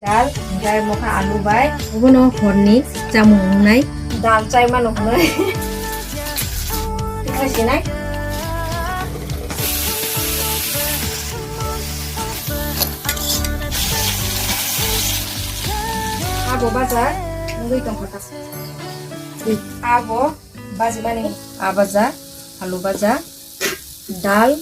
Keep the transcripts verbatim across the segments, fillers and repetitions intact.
Dal, hingke mokha alu bai. Obono horni chamung wngnai. Dal chai mano hwnwi. Tikha sinai. Abo baja wngwi tongkha ta. Abo bajimani. A baja, alu baja, dal.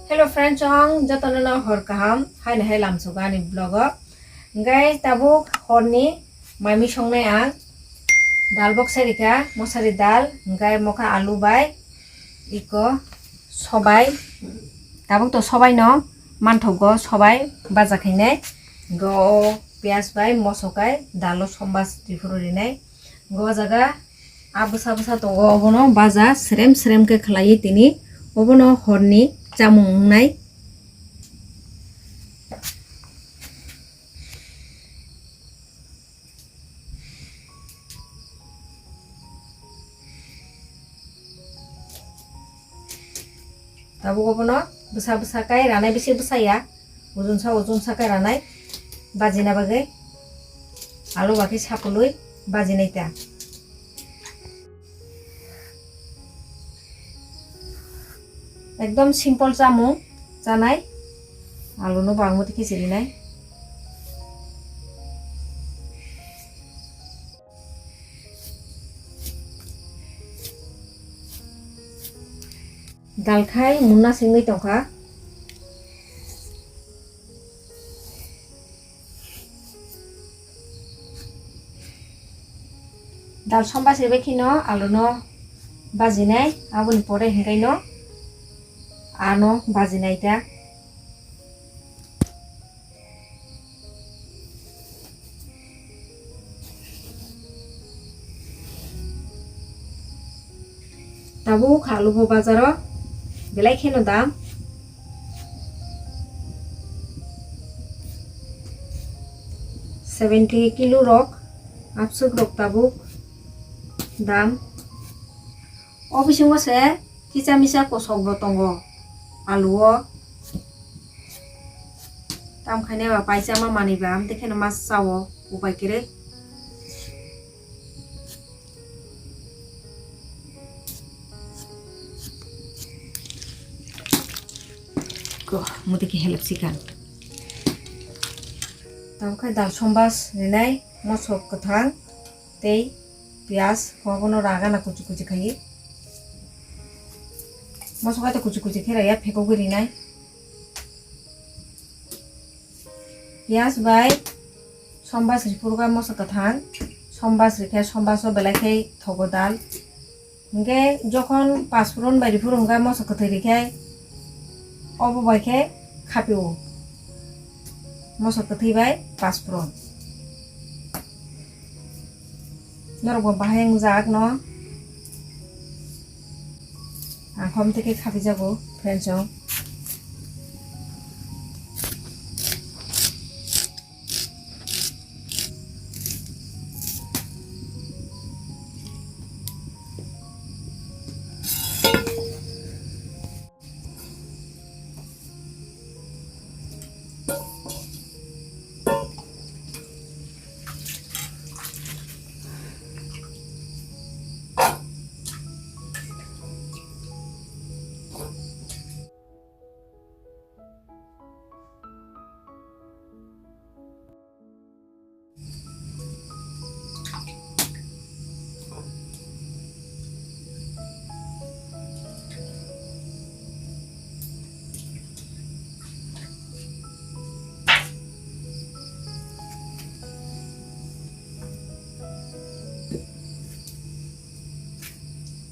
Hello friends, chwng jotono no hor kaham, haino hai lamsogo ani vlog o. Hingke tabuk horni mai mui songnai ang. Dal bok sai rikha, mosari dal, hingke mokha alu bai, iko sobai. Tabuk to sobai no manthogo, sobai baja khainai. Hingke o piyaj bai moso kai dal o sombas riphuru rinai. Hingke o jaga a bwsa bwsa tongo, obono baja srem srem khe khlaiwi tini, obono horni chamung wngnai. Tabuk obono bwsa bwsa kai ranai, bisi bwsa ya, ujunsa ujunsa kai ranai bajina bagwi, alo bakhe sapului bajinai ta. Ekdom simple chamung chanai, alu no bangmati khichirinai. Dal khai munna singwi tongkha. Dal somba se bai kheno alu no bajinai, aboni pore hinkai no ano bajinai ta. Tabuk alu bo bazaro belai kheno dam. Seventy kilo rok, absuk rok tabuk dam. O bisingo se kisa misa kosok bo tongo alu o. Tam khainai ba paisa ma manwi ba, amtwi kheno ma cha o upai kwrwi. Ko, muti khe help sikan. Tamo khe dal sombas rinai, mosok kwthang tei piyaj, obono ragana kuchi kuchi khai. Mosok hai to kuchi kuchi khe raya, phekogwi rinai. Piyaj bai sombas riphuru khe moso kwthang, sombas rikhe sombaso belai khe thogo dal. Hinkhe jokhon paspuron bai riphuru hinkhe moso kwthwi rikhe obo bai khe khapio. Moso kwthwi bai paspuron. Norok bo bahai wngjak no. Ang khom tei khe khapijago, friends, o.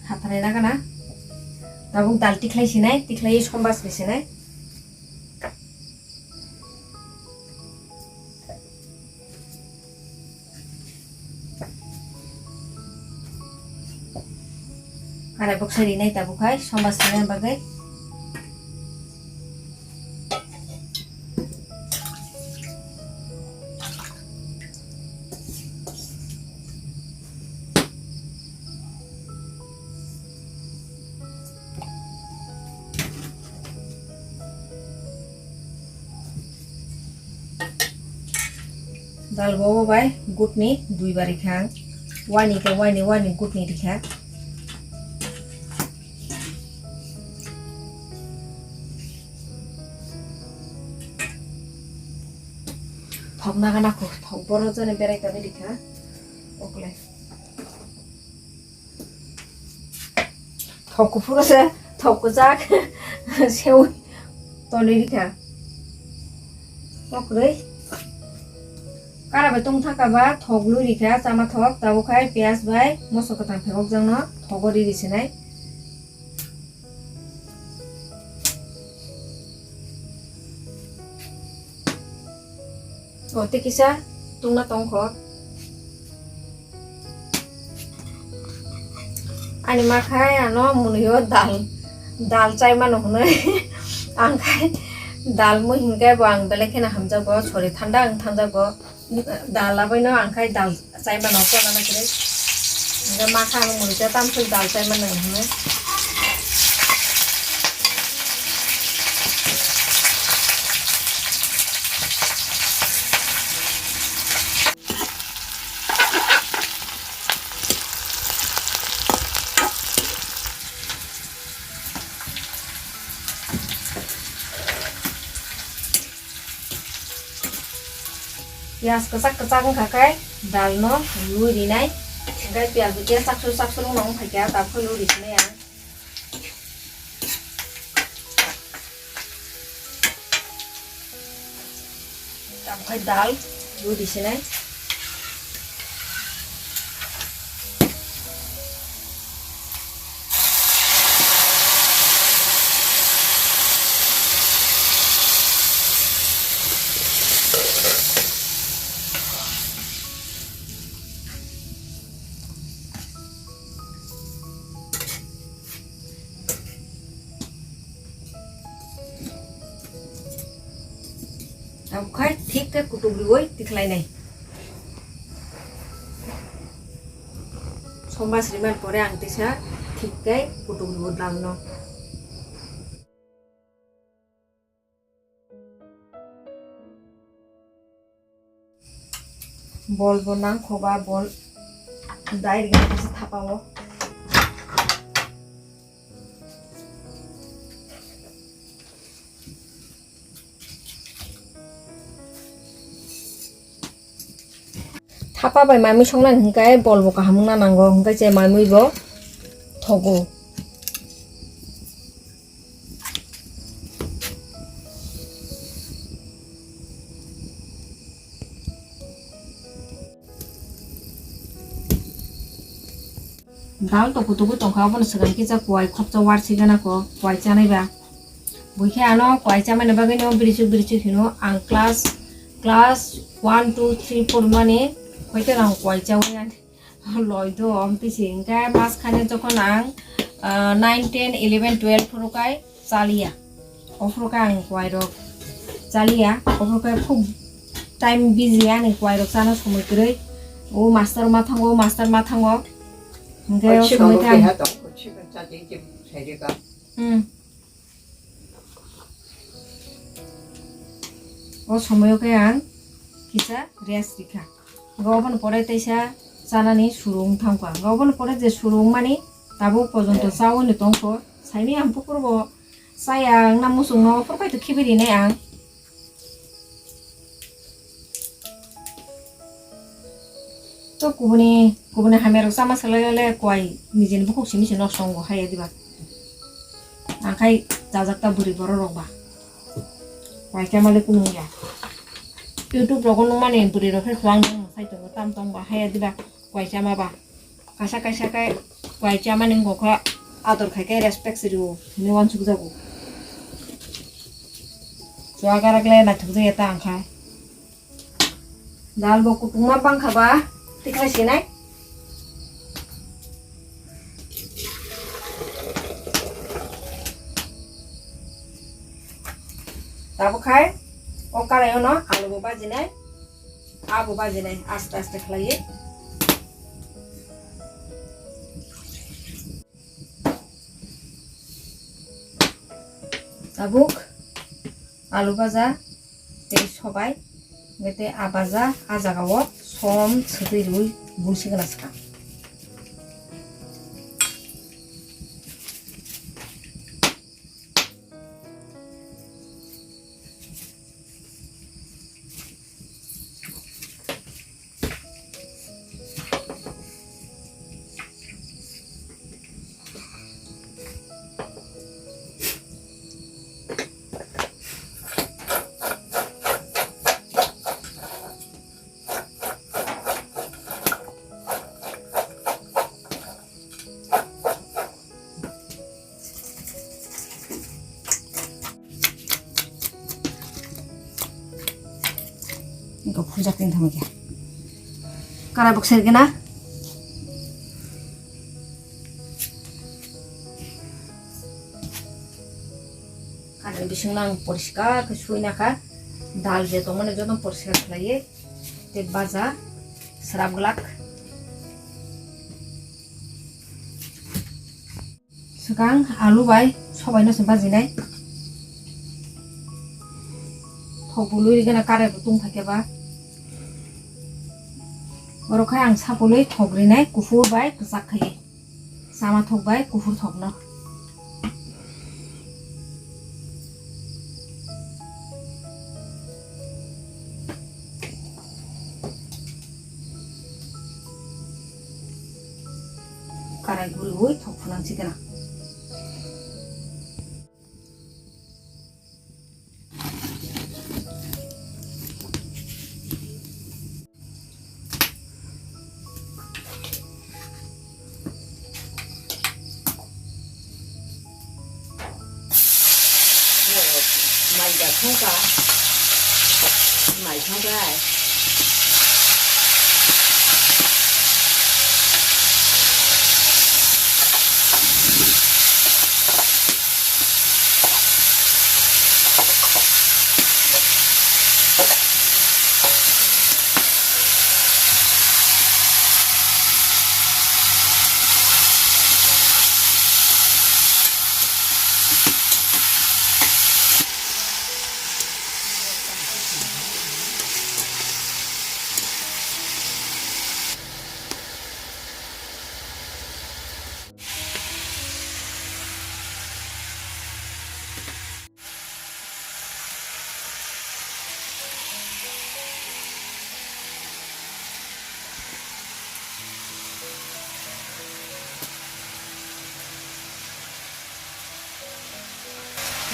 Hatharai na gana. Tabuk dal tikhlai sinai, tikhlai sombas bai sinai. Arai bwksa rinai tabuk hai, somaj rinai bagwi. Dal bobo bai gutni dui bari kha. Wani ke wani, wani gutni rikha. Thok naga nako, thok boro jani berai tani rikha. Okle. Thok kuphuru se, thok kwchak, sewi toli rikha. Okrwi. Kara bai tong thaka ba thok lui rikha, chama thok, tabuk khai piyaj bai moso kwthang phekok jangno thogo ri risinai. O, tei kisa tungna tongkho. Ani ma khai ano mwnwio dal, dal chai mano hwnwi. Ang khai dal mui hinkhe bo ang belai kheno hamjago, sori thanda wng thangjago. Dal abaino ang khai dal chai mano, kona na kwrwi. Hingke ma kha ang mui ta tamsok dal chai mano hwnwi. Piyaj kwchak kwchak wngkha khe dal no lui rinai, hingke piyaj bo khe chaksu chaksu wngkha khe tabuk khe lui risinai ang. Tabuk khe dal lui risinai. Tabuk khai thik khe kutuk riwi tikhlainai. Somaj rimani pore ang teisa thik khe kutuk riwi dal no. Bol bo nangkho ba, bol direct kisa thapa o. Thapa bai mamui songnani hwnkhe bol bo kaham wngna nango, hwnkhe je mamui bo thogo. Dal tuku tuku tongkha, obono swkang kisa kuai khopsa warsi gana ko, kuai chanai ba. Buikhe ano kuai chamani bagwi no birichuk birichuk hino, ang class, class one, two, three, four mani hoito ang kuai chawi ani. Loi do, omtwi se hwnkhe mas khane jokhon ang, ah, nine, ten, eleven, twelve phuru kai chaliya. Ophuru kai ang kuai rok chaliya. Ophuru kai khub time busy ani kuai rok chana somoi kwrwi. O master ma thango, o master ma thango. Hwnkhe o somoi khe ang Hmm. O somoyo khe ang kisa rest rikha. Hwnkhe oboni pore teisa chanani suru wng thangkha. Hwnkhe oboni pore je suru wngmani tabuk pojonto chaui no tongkho. Saimanya ang bukur bo chaya wngna muchungno, ophuru kaitor khibi rinai ang. To kubuni, kubuni hamya rok chama salai le kuai nijini bukhuk simi se nosto wngo haiya diba. Ang khai chajak ta bwrwi borok rok ba. Kuai chama le kunu ya. YouTube rogo nukmani bwrwi rok khe kwbang nang sai tongo, tam tong ba haiya diba kuai chama ba. Kaisa kaisa khe kuai chamani wngkha khe ador khai khe respect se rwo hinwi uansukjago. Chuagarak le naithok jaya ta ang kha. Dal bo kutung ma bang kha ba tikhlai sinai. Tabuk khai o karai ono alu bo bajinai, abo bajinai aste aste khlaiwi. Tabuk alu baja tei sobai, hwnkhe tei a baja a jagao som swtwi rwui bul sigwna swkang. Engko phurjak tini thangma khe. Karai bok sergena. Karai bising nang poriskar khe sui nakha. Dal je tongmani joto poriskar khlaiwi. Tei baja srap glak. Swkang alu bai sobai no se bajinai. Thok bului rigena karai bo tungphai khe ba. Oro khai ang sapului thok rinai kuphur bai kwchak khai. Chama thok bai kuphur thok no. Karai guriwi thok phunang sikena. Mai da thongkha, mai thongkha.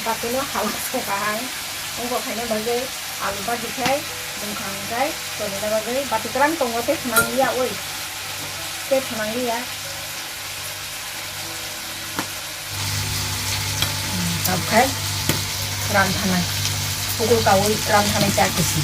Batino hala sokha ang, wngkha khaina bagwi alu badi khai bwkhang khai tonina bagwi bati kwrang tongo tei phwnang liya oi, tei phwnang liya. Tabuk khai ran thanai, pukul kaui ran thanai cha kisi.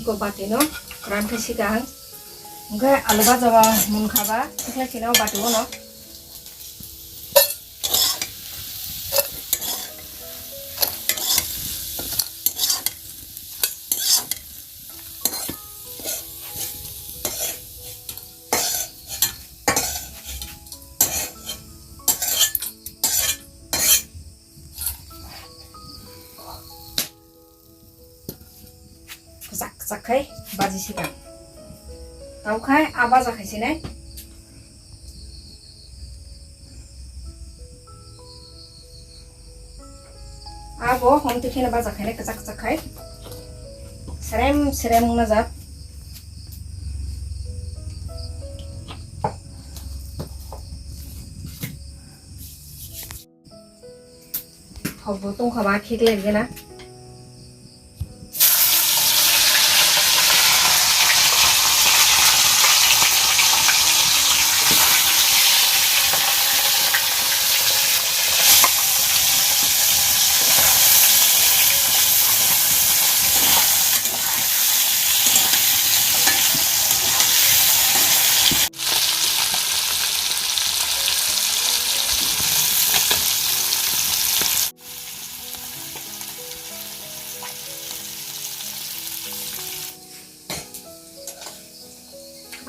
Iko bati no kwran khe sikang. Hwnkhe alu baja ba munkha ba, sikhlai sino bati o no. Kwchak kwchak khai baji sikang. Tau khai a baja khai sinai. Abo hom twi kheno baja khainai kwchak kwchak khai. Serem serem wngna jak. Bo tongkha ba khiklai gana.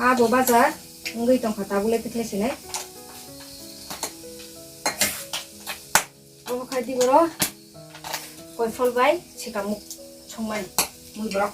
Abo baja wngwi tongkha, tabuk le tikhlai sinai. Obo khai di boro koifol bai sikamuk songmani mui borok.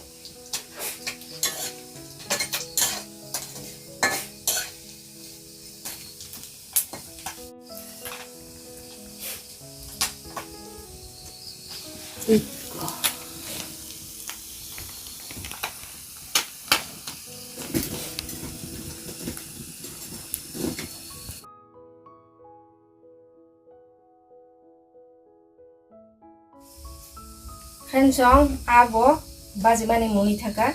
Friends, chwng abo bajimani mui thangkha.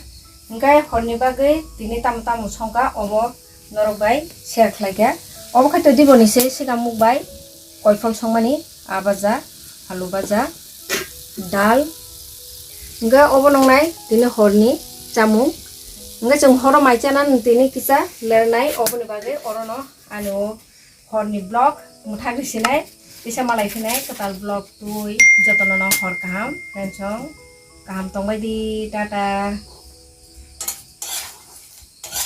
Hwnkhe horni bagwi tini tamo tamo songkha, obo norok bai share khlaikha. Obo khai to diboni se sikamuk bai koifol songmani, a baja, alu baja, dal. Hwnkhe obo nongnai tini horni chamung. Hwnkhe chwng horo mai chana tini kisa lernai, oboni bagwi orono ani o horni vlog mwthangwi sinai, kisa malai phinai kwtal vlog twi. Jotono no hor kaham, friends, chwng kaham tongbai di, tata.